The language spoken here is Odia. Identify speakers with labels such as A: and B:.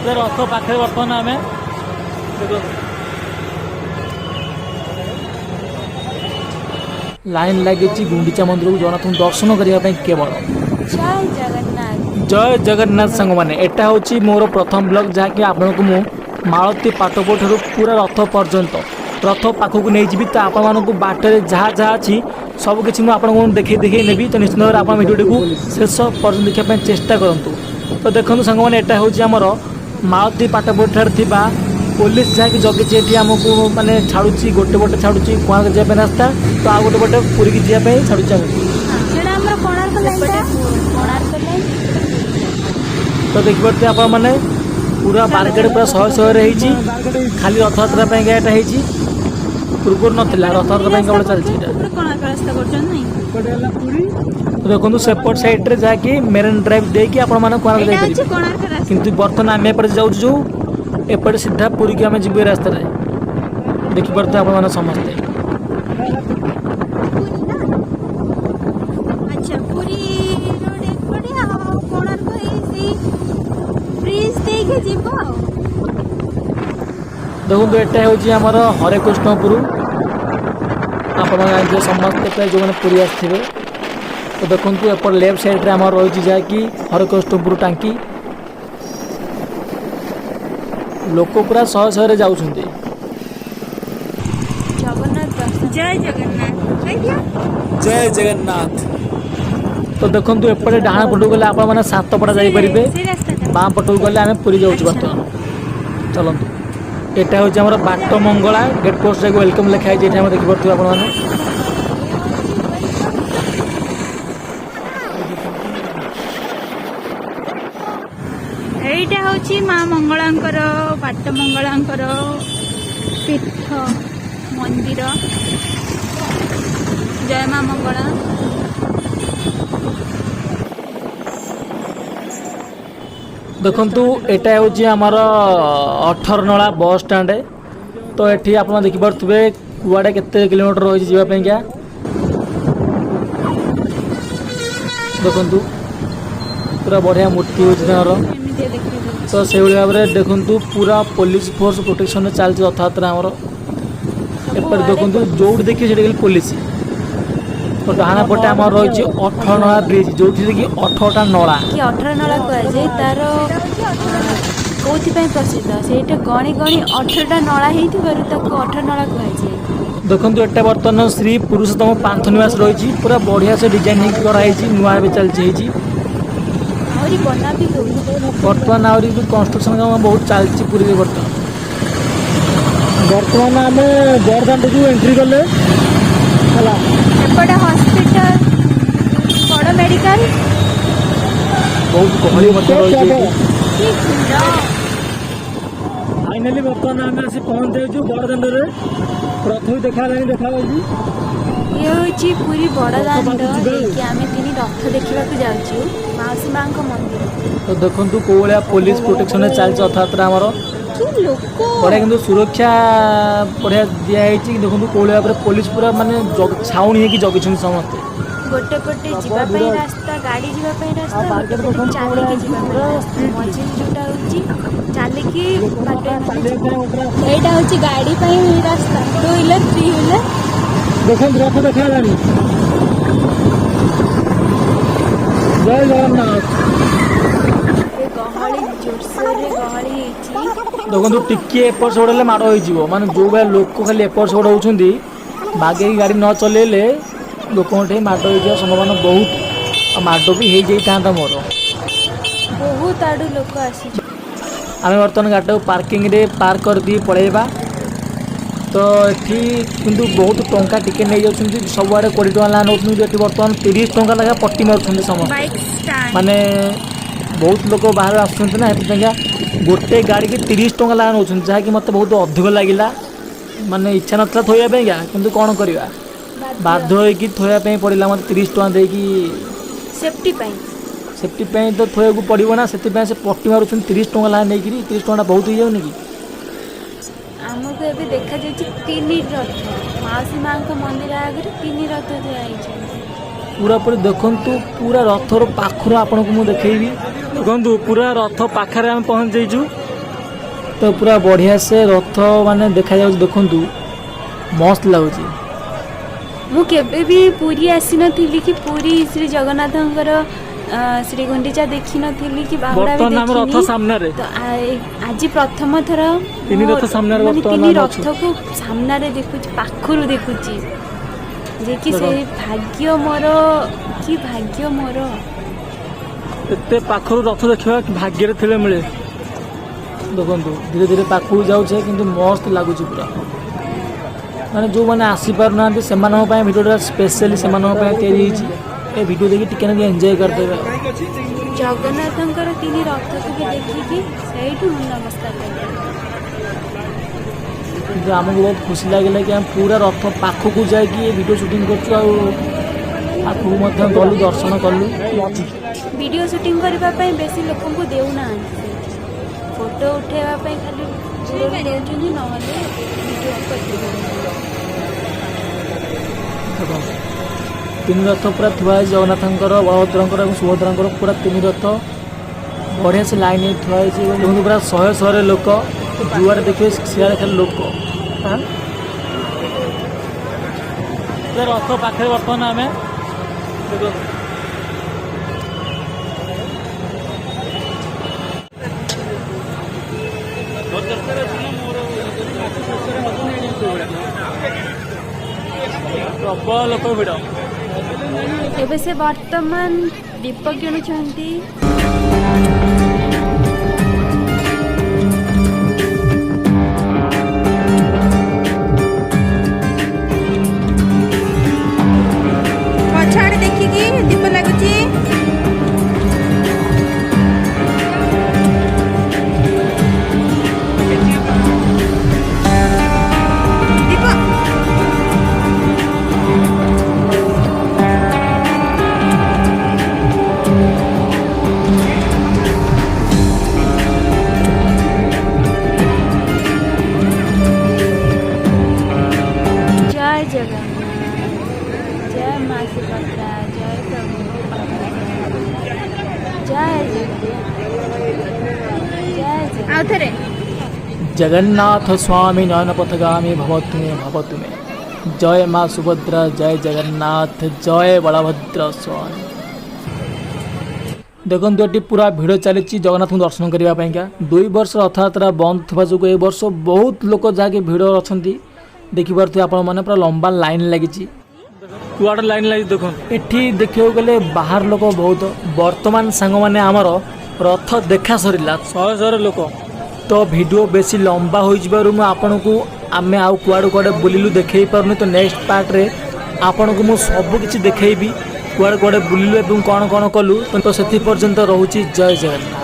A: ପୁରା ରଥ ପାଖରେ ବର୍ତ୍ତମାନ ଆମେ। ଦେଖନ୍ତୁ, ଲାଇନ୍ ଲାଗିଛି ଗୁଣ୍ଡିଚା ମନ୍ଦିରକୁ ଜଗନ୍ନାଥଙ୍କୁ ଦର୍ଶନ କରିବା ପାଇଁ କେବଳ।
B: ଜୟ ଜଗନ୍ନାଥ।
A: ଜୟ ଜଗନ୍ନାଥ ସାଙ୍ଗମାନେ, ଏଟା ହେଉଛି ମୋର ପ୍ରଥମ ବ୍ଲଗ୍, ଯାହାକି ଆପଣଙ୍କୁ ମୁଁ ମାଳତୀ ପାଟପୁର ଠାରୁ ପୁରା ରଥ ପର୍ଯ୍ୟନ୍ତ, ରଥ ପାଖକୁ ନେଇଯିବି। ତ ଆପଣମାନଙ୍କୁ ବାଟରେ ଯାହା ଯାହା ଅଛି, ସବୁକିଛି ମୁଁ ଆପଣଙ୍କୁ ଦେଖେଇ ଦେଖେଇ ନେବି। ତ ନିଶ୍ଚିତ ଭାବରେ ଆପଣ ଭିଡ଼ିଓଟିକୁ ଶେଷ ପର୍ଯ୍ୟନ୍ତ ଦେଖିବା ପାଇଁ ଚେଷ୍ଟା କରନ୍ତୁ। ତ ଦେଖନ୍ତୁ ସାଙ୍ଗମାନେ, ଏଟା ହେଉଛି ଆମର ମାଳତୀ ପାଟପୁର ଠାରେ ଥିବା ପୋଲିସ, ଯାହାକି ଜଗିଛି ଏଠି ଆମକୁ, ମାନେ ଛାଡ଼ୁଛି, ଗୋଟେ ପଟେ ଛାଡ଼ୁଛି କୋଣାର୍କ ଯିବା ପାଇଁ ରାସ୍ତା, ତ ଆଉ ଗୋଟେ ପଟେ ପୁରୀକି ଯିବା ପାଇଁ ଛାଡ଼ୁଛି ଆମକୁ।
B: ସେଇଟା ଆମର କୋଣାର୍କ ଲାଇନଟା, କୋଣାର୍କ ଲାଇନ।
A: ତ ଦେଖିପାରୁଥିବେ ଆପଣମାନେ, ପୁରା ବାରିକେଡ଼ ପୁରା ଶହେ ଶହେରେ ହେଇଛି। ଖାଲି ରଥଯାତ୍ରା ପାଇଁକା ଏଇଟା ହେଇଛି, ପୂର୍ବରୁ ନଥିଲା। ରଥଯାତ୍ରା ପାଇଁ କେବଳ ଚାଲିଛି ଏଇଟା।
B: କୋଣାର୍କ ରାସ୍ତା କରୁଛନ୍ତି ନାଇଁ?
A: ତ ଦେଖନ୍ତୁ, ସେପଟ ସାଇଡ଼୍ରେ ଯାହାକି ମେରିନ୍ ଡ୍ରାଇଭ୍ ଦେଇକି ଆପଣମାନେ କୋଣାର୍କ
B: ଏଇଟା ହଉଛି
A: ଯାଇପାରିବେ।
B: କୋଣାର୍କ ରାସ୍ତା।
A: କିନ୍ତୁ ବର୍ତ୍ତମାନ ଆମେ ଏପଟେ ଯାଉଛୁ, ଯେଉଁ ଏପଟେ ସିଧା ପୁରୀକି ଆମେ ଯିବୁ ଏ ରାସ୍ତାରେ। ଦେଖିପାରୁଥିବେ ଆପଣମାନେ ସମସ୍ତେ।
B: ପୁରୀ ନା? ଆଚ୍ଛା, ପୁରୀ ରୋଡ ଏପଟେ ଆଉ କୋଣାର୍କ ଏଇ ସେଇ ବ୍ରିଜ ଦେଇକି ଯିବ ଆଉ।
A: ଦେଖନ୍ତୁ, ଏଟା ହେଉଛି ଆମର ହରେକୃଷ୍ଣପୁର। ଆପଣମାନେ ଜାଣିଥିବେ ସମସ୍ତେ ପ୍ରାୟ, ଯେଉଁମାନେ ପୁରୀ ଆସିଥିବେ। ତ ଦେଖନ୍ତୁ, ଏପଟ ଲେଫ୍ଟ ସାଇଡ଼୍ରେ ଆମର ରହିଛି ଯାହାକି ହରେକୃଷ୍ଣପୁର ଟାଙ୍କି। ଲୋକ ପୁରା ଶହେ ଶହେରେ ଯାଉଛନ୍ତି।
B: ଜଗନ୍ନାଥ ଦର୍ଶନ। ଜୟ ଜଗନ୍ନାଥ କହିଦିଅ।
A: ଜୟ ଜଗନ୍ନାଥ। ତ ଦେଖନ୍ତୁ, ଏପଟେ ଡାହାଣ ପଟକୁ ଗଲେ ଆପଣମାନେ ସାତପଡ଼ା ଯାଇପାରିବେ।
B: ସେଇ ରାସ୍ତାଟା।
A: ବାଁ ପଟକୁ ଗଲେ ଆମେ ପୁରୀ ଯାଉଛୁ ବର୍ତ୍ତମାନ। ଚାଲନ୍ତୁ, ଏଟା ହେଉଛି ଆମର ବାଟ ମଙ୍ଗଳା ଗେଟ୍ ପୋଷ୍ଟ, ଯାକୁ welcome ଲେଖା ହେଇଛି ଏଠି ଆମେ ଦେଖିପାରୁଥିବେ ଆପଣମାନେ।
B: ଏଇଟା ହଉଛି ମା ମଙ୍ଗଳାଙ୍କର, ବାଟ ମଙ୍ଗଳାଙ୍କର ପୀଠ ମନ୍ଦିର। ଜୟ ମା ମଙ୍ଗଳା।
A: ଦେଖନ୍ତୁ, ଏଟା ହେଉଛି ଆମର ଅଠରନଳା ବସ୍ ଷ୍ଟାଣ୍ଡ। ତ ଏଠି ଆପଣ ଦେଖିପାରୁଥିବେ କୁଆଡ଼େ କେତେ କିଲୋମିଟର ରହିଛି ଯିବା ପାଇଁକା। ଦେଖନ୍ତୁ, ପୁରା ବଢ଼ିଆ ମୂର୍ତ୍ତି ହେଉଛି ତାଙ୍କର।
B: ଏମିତି ଦେଖେଇ ଦଉଛି।
A: ତ ସେଇଭଳି ଭାବରେ ଦେଖନ୍ତୁ, ପୁରା ପୋଲିସ ଫୋର୍ସ ପ୍ରୋଟେକ୍ସନରେ ଚାଲିଛି ରଥଯାତ୍ରା ଆମର ଏପଟେ। ଦେଖନ୍ତୁ, ଯୋଉଠି ଦେଖିବେ ସେଠି ଖାଲି ପୋଲିସ। ତ ଡାହାଣ ପଟେ ଆମର ରହିଛି ଅଠରନଳା ବ୍ରିଜ୍, ଯୋଉଥିରେ କି 18ଟା ନଳା।
C: କି 18 ନଳା କୁହାଯାଏ ତାର। କୋଉଥିପାଇଁ ପ୍ରସିଦ୍ଧ ସେଇଟା? ଗଣି ଗଣି 18ଟା ନଳା ହେଇଥିବାରୁ ତାକୁ 18 ନଳା କୁହାଯାଏ।
A: ଦେଖନ୍ତୁ, ଏଟା ବର୍ତ୍ତମାନ ଶ୍ରୀ ପୁରୁଷୋତ୍ତମ ପାନ୍ଥ ନିବାସ ରହିଛି। ପୁରା ବଢ଼ିଆ ସେ ଡିଜାଇନ୍ ହେଇକି କରାହେଇଛି, ନୂଆ ଏବେ ଚାଲିଛି ହେଇଛି।
C: ଆହୁରି ବନା ବି ହେଉଛି।
A: ବର୍ତ୍ତମାନ ଆହୁରି ବି କନଷ୍ଟ୍ରକ୍ସନ୍ କାମ ବହୁତ ଚାଲିଛି ପୁରୀରେ ବର୍ତ୍ତମାନ। ବର୍ତ୍ତମାନ ଆମେ ବଡ଼ଦାଣ୍ଡକୁ ଏଣ୍ଟ୍ରି କଲେ ହେଲା।
B: ଏପଟେ ହସ୍ପିଟାଲ, ବଡ଼ ମେଡିକାଲ।
A: ବହୁତ ଗହଳି ମଧ୍ୟ ରହିଛି ଏଠି।
B: କି ଭିଡ଼!
A: ଫାଇନାଲି ବର୍ତ୍ତମାନ ଆମେ ଆସି ପହଞ୍ଚି ଯାଇଛୁ ବଡ଼ଦାଣ୍ଡରେ। ରଥ ବି ଦେଖାହେଲାଣି, ଦେଖାଯାଉଛି।
C: ଇଏ ହେଉଛି ପୁରୀ ବଡ଼ ଦାଣ୍ଡ ଦେଇକି ଆମେ ତିନି ରଥ ଦେଖିବାକୁ ଯାଉଛୁ, ମାଉସୀ ମାଙ୍କ ମନ୍ଦିର।
A: ତ ଦେଖନ୍ତୁ, କୋଉ ଭଳିଆ ପୋଲିସ ପ୍ରୋଟେକ୍ସନରେ ଚାଲିଛି ରଥଯାତ୍ରା ଆମର।
B: କି ଲୋକ!
A: ବଢ଼ିଆ, କିନ୍ତୁ ସୁରକ୍ଷା ବଢ଼ିଆ ଦିଆହେଇଛି। ଦେଖନ୍ତୁ, କୋଉ ଭଳିଆ ଭାବରେ ପୋଲିସ ପୁରା ମାନେ ଛାଉଣି ହେଇକି ଜଗିଛନ୍ତି ସମସ୍ତେ।
C: ଗୋଟେ ପଟେ ଯିବା ପାଇଁ ରାସ୍ତା, ଗାଡ଼ି ଯିବା ପାଇଁ ରାସ୍ତା, ଗୋଟେ ପଟେ ଚାଲିକି ଯିବା ପାଇଁ ରାସ୍ତା, ମଝିରେ ଯୋଉଟା ହେଉଛି ଚାଲିକି ବାଟ ମାନେ ଯିବେ।
B: ଏଇଟା ହଉଛି ଗାଡ଼ି ପାଇଁ ରାସ୍ତା, ଟୁ ହ୍ୱିଲର, ଥ୍ରୀ ହ୍ୱିଲର।
A: ଦେଖନ୍ତୁ, ରଥ ଦେଖାହେଲାଣି। ଜୟ ଜଗନ୍ନାଥ।
C: ଏବେ ଗହଳି, ଜୋରସୋରରେ ଗହଳି ହେଇଛି।
A: ଦେଖନ୍ତୁ, ଟିକିଏ ଏପଟ ସେପଟ ହେଲେ ମାଡ଼ ହେଇଯିବ। ମାନେ ଯୋଉ ଭଳିଆ ଲୋକ ଖାଲି ଏପଟ ସେପଟ ହେଉଛନ୍ତି, ବାଗେଇକି ଗାଡ଼ି ନ ଚଲେଇଲେ ଲୋକଙ୍କ ଠେଇ ମାଡ଼ ହେଇଯିବା ସମ୍ଭାବନା ବହୁତ, ଆଉ ମାଡ଼ ବି ହେଇଯାଇଥାନ୍ତା ମୋର।
C: ବହୁତ ଆଡ଼ୁ ଲୋକ ଆସିଛନ୍ତି।
A: ଆମେ ବର୍ତ୍ତମାନ ଗାଡ଼ିଟାକୁ ପାର୍କିଂରେ ପାର୍କ କରିଦେଇ ପଳେଇବା। ତ ଏଠି କିନ୍ତୁ ବହୁତ ଟଙ୍କା ଟିକେ ନେଇଯାଉଛନ୍ତି। ସବୁଆଡ଼େ 20 ଟଙ୍କା ଲେଖା ନେଉଛନ୍ତି, କିନ୍ତୁ ଏଠି ବର୍ତ୍ତମାନ 30 ଟଙ୍କା ଲେଖା ପଟି ମାରୁଛନ୍ତି ସମସ୍ତେ।
B: Bike stand.
A: ମାନେ ବହୁତ ଲୋକ ବାହାରୁ ଆସୁଛନ୍ତି ନା, ସେଥିପାଇଁକା ଗୋଟେ ଗାଡ଼ିକି 30 ଟଙ୍କା ଲେଖା ନେଉଛନ୍ତି, ଯାହାକି ମୋତେ ବହୁତ ଅଧିକ ଲାଗିଲା। ମାନେ ଇଚ୍ଛା ନଥିଲା ଥୋଇବା ପାଇଁକା, କିନ୍ତୁ କ'ଣ କରିବା, ବାଧ୍ୟ ହେଇକି ଥୋଇବା ପାଇଁ ପଡ଼ିଲା ମୋତେ 30 ଟଙ୍କା ଦେଇକି।
C: ସେଫ୍ଟି ପାଇଁ।
A: ସେଫ୍ଟି ପାଇଁ ତ ଥୋଇବାକୁ ପଡ଼ିବ ନା, ସେଥିପାଇଁ ସେ ପଟି ମାରୁଛନ୍ତି 30 ଟଙ୍କା ଲେଖା ନେଇକିରି। 30 ଟଙ୍କାଟା ବହୁତ ହେଇଯାଉନି କି?
C: ଆମକୁ ଏବେ ଦେଖାଯାଉଛି ତିନି ରଥ। ମାଉସୀ ମାଙ୍କ ମନ୍ଦିର ଆଗରେ ତିନି ରଥ ଥୁଆ ହେଇଛନ୍ତି।
A: ପୁରାପୁରି ଦେଖନ୍ତୁ, ପୁରା ରଥର ପାଖରୁ ଆପଣଙ୍କୁ ମୁଁ ଦେଖେଇବି। ଦେଖନ୍ତୁ, ପୁରା ରଥ ପାଖରେ ଆମେ ପହଞ୍ଚି ଯାଇଛୁ। ତ ପୁରା ବଢ଼ିଆ ସେ ରଥ ମାନେ ଦେଖାଯାଉଛି, ଦେଖନ୍ତୁ ମସ୍ତ ଲାଗୁଛି।
C: ମୁଁ କେବେ ବି ପୁରୀ ଆସିନଥିଲି କି ପୁରୀ ଶ୍ରୀ ଜଗନ୍ନାଥଙ୍କର ଶ୍ରୀ ଗୁଣ୍ଡିଚା ଦେଖିନଥିଲି କି ବାହୁଡ଼ା ବି
A: ବର୍ତ୍ତମାନ ଆମ ରଥ
C: ଦେଖିନି।
A: ସାମ୍ନାରେ
C: ତ ଆଜି ପ୍ରଥମ ଥର
A: ତିନି
C: ମୁଁ
A: ରଥ ସାମ୍ନାରେ
C: ମାନେ
A: ବର୍ତ୍ତମାନ
C: ତିନି
A: ଆମେ ଅଛୁ।
C: ରଥକୁ ସାମ୍ନାରେ ଦେଖୁଛି, ପାଖରୁ ଦେଖୁଛି ଯେ କି ସେ
A: ଦେଖ।
C: ଭାଗ୍ୟ ମୋର, କି ଭାଗ୍ୟ ମୋର।
A: ଏତେ ପାଖରୁ ରଥ ଦେଖିବା ଭାଗ୍ୟରେ ଥିଲେ ମିଳେ। ଦେଖନ୍ତୁ, ଧୀରେ ଧୀରେ ପାଖକୁ ଯାଉଛେ, କିନ୍ତୁ ମସ୍ତ ଲାଗୁଛି ପୁରା। ମାନେ ଯେଉଁମାନେ ଆସିପାରୁନାହାନ୍ତି, ସେମାନଙ୍କ ପାଇଁ ଭିଡ଼ିଓଟା ସ୍ପେଶିଆଲି ସେମାନଙ୍କ ପାଇଁ ତିଆରି ହେଇଛି। ଏ ଭିଡ଼ିଓ ଦେଖି ଟିକେ ନାକୁ ଏନ୍ଜୟ କରିଦେବେ ଆଉ।
C: ଜଗନ୍ନାଥଙ୍କର ତିନି ରଥକୁ ବି ଦେଖିକି ସେଇଠୁ ମୁଁ ନମସ୍କାର କଲି।
A: କିନ୍ତୁ ଆମକୁ ବହୁତ ଖୁସି ଲାଗିଲା କି ଆମେ ପୁରା ରଥ ପାଖକୁ ଯାଇକି ଏ ଭିଡ଼ିଓ ସୁଟିଂ କରୁଛୁ ଆଉ ପାଖକୁ ମଧ୍ୟ ଗଲୁ, ଦର୍ଶନ କଲୁ।
C: ଭିଡ଼ିଓ ସୁଟିଂ କରିବା ପାଇଁ ବେଶୀ ଲୋକଙ୍କୁ ଦେଉନାହାନ୍ତି ସେଇଠି। ଫଟୋ ଉଠାଇବା ପାଇଁ ଖାଲି ଦୂରରୁ ଦେଉଛନ୍ତି, ନହେଲେ ଭିଡ଼ିଓ ବି କରିଦେଉଛନ୍ତି।
A: ଦେଖନ୍ତୁ, ତିନି ରଥ ପୁରା ଥୁଆ ହେଇଛି, ଜଗନ୍ନାଥଙ୍କର, ବଳଭଦ୍ରଙ୍କର ଏବଂ ସୁଭଦ୍ରାଙ୍କର। ପୁରା ତିନି ରଥ ବଢ଼ିଆ ସେ ଲାଇନ୍ ହେଇ ଥୁଆ ହେଇଛି। ଦେଖନ୍ତୁ, ପୁରା ଶହେ ଶହେ ଲୋକ, ଯୁଆଡ଼େ ଦେଖିବେ ସିଆଡ଼େ ଖାଲି ଲୋକ। ପୁରା ରଥ ପାଖରେ ବର୍ତ୍ତମାନ ଆମେ, ଦେଖନ୍ତୁ। ପ୍ରବଳ ଲୋକ ଭିଡ଼।
C: ଏବେ ସେ ବର୍ତ୍ତମାନ ଦୀପ କିଣୁଛନ୍ତି।
B: ପଛ ଆଡ଼େ ଦେଖିକି ଦୀପ ଲାଗୁଛି। ଦୀପ।
C: ଜୟ ଜଗନ୍ନାଥ, ଜୟ ମା ସୁଭଦ୍ରା, ଜୟ ପ୍ରଭୁ, ଜୟ ଜଗନ୍ନାଥ, ଜୟ ଜଗନ୍ନାଥ।
B: ଆଉ ଥରେ।
A: ଜଗନ୍ନାଥ ସ୍ୱାମୀ ନୟନ ପଥଗାମୀ ଭବତୁ ମେ, ଭବତୁ ମେ। ଜୟ ମା ସୁଭଦ୍ରା, ଜୟ ଜଗନ୍ନାଥ, ଜୟ ବଳଭଦ୍ର ସ୍ୱାମୀ। ଦେଖନ୍ତୁ, ଏଠି ପୁରା ଭିଡ଼ ଚାଲିଛି ଜଗନ୍ନାଥଙ୍କୁ ଦର୍ଶନ କରିବା ପାଇଁକା। 2 ବର୍ଷ ରଥଯାତ୍ରା ବନ୍ଦ ଥିବା ଯୋଗୁଁ ଏ ବର୍ଷ ବହୁତ ଲୋକ ଯାହାକି ଭିଡ଼ ଅଛନ୍ତି। ଦେଖିପାରୁଥିବେ ଆପଣମାନେ, ପୁରା ଲମ୍ବା ଲାଇନ୍ ଲାଗିଛି। କୁଆଡ଼େ ଲାଇନ୍ ଲାଗିଛି ଦେଖନ୍ତୁ। ଏଠି ଦେଖିବାକୁ ଗଲେ ବାହାର ଲୋକ ବହୁତ। ବର୍ତ୍ତମାନ ସାଙ୍ଗମାନେ, ଆମର ରଥ ଦେଖା ସରିଲା। ଶହେ ଶହେ ଲୋକ। ତ ଭିଡ଼ିଓ ବେଶୀ ଲମ୍ବା ହୋଇଯିବାରୁ ମୁଁ ଆପଣଙ୍କୁ ଆମେ ଆଉ କୁଆଡ଼େ କୁଆଡ଼େ ବୁଲିଲୁ ଦେଖେଇ ପାରୁନି। ତ ନେକ୍ସଟ ପାର୍ଟରେ ଆପଣଙ୍କୁ ମୁଁ ସବୁ କିଛି ଦେଖେଇବି, କୁଆଡ଼େ କୁଆଡ଼େ ବୁଲିଲୁ ଏବଂ କ'ଣ କ'ଣ କଲୁ। ତ ସେଥି ପର୍ଯ୍ୟନ୍ତ ରହୁଛି, ଜୟ ଜଗନ୍ନାଥ।